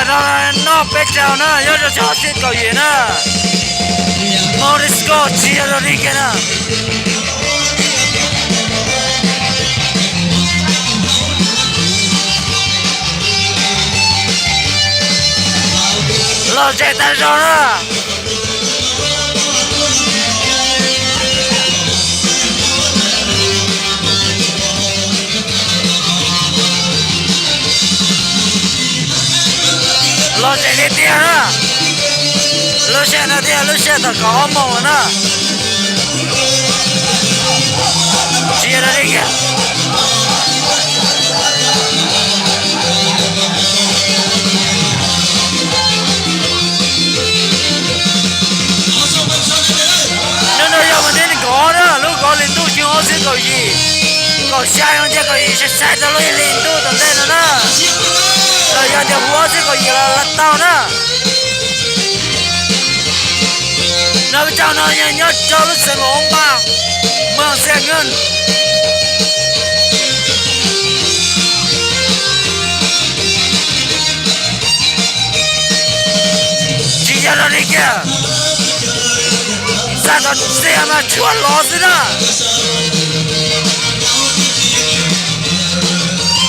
No noj peb rau na, nyob rau xyoo ob txhiab kaum yim na. Morisco tsis yog rau li kiag na. Los zem tag zog na. Los zem tiag tiag na. Lub sij hawm no thiaj lub sij hawm thaum kaum ob moos na. Tsis yog li kiag. Hnub no yog vas thib nees nkaum ob na, lub kaum hli ntuj xyoo ob txhiab kaum yim, kaum xya xyoo ntxhiab kaum yim, sai sai tau lub hli ntuj tom ntej no na. Los yog tias hu ob txhiab kaum yim los tau na. No peb caug no yog nyob rau lub xeev Los Mas, Mường Xia Ngân. Tsis yog rau li kiag, xav kom txiaj mas tshuav lov xwb na.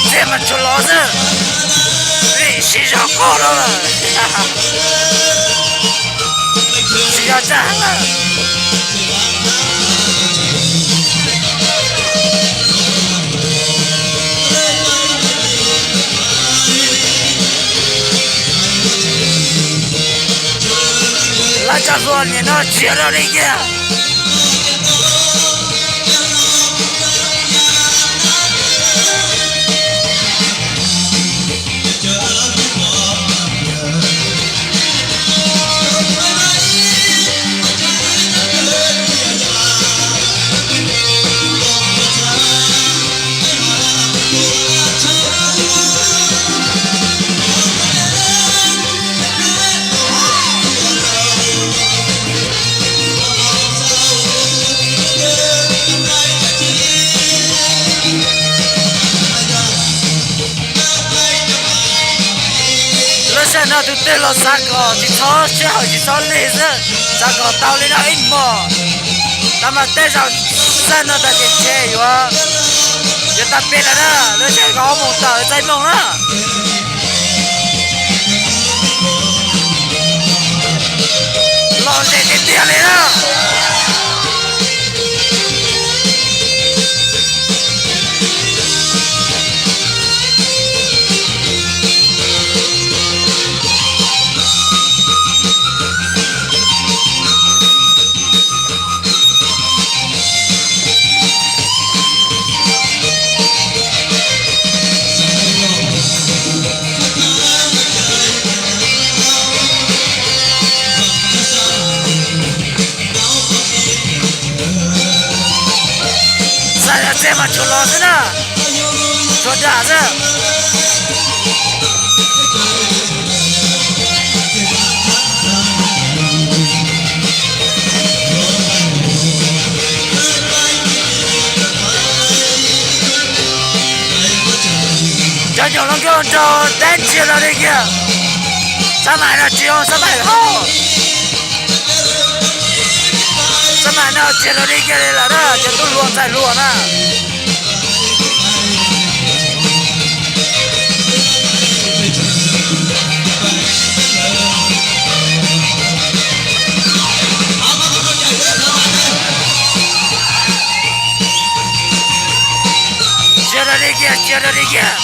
Txiaj mas tshuav lov xwb, vim siv zog qaug rau lawm. Tsis yog tsaj heev lawm. Lawv cov hluas nim no tsis yog rau li kiag. Lub sij hawm no tus twg los xav kom tsis txhob sij hawm tsis txhob lig xwb, xav kom tau li no ib hmos. Tab mas tej zaum sij hawm no tas ces ntshe yuav, yuav tag peb lawm na, lub sij hawm kaum ob moos tawm txais mloog na. Los zem tiag tiag li na. Xav yog txiaj mas tshuav lov xwb na, tshuav dam xwb. Cov nyuam hluas nkauj nraug dab tsi los li kiag, xab maim no tsis zoo xab maim hauj, xab maim no tsis zoo li kiag li lawm na, cov tub hluas ntxhais hluas na. Tsis zoo li kiag, tsis zoo li kiag.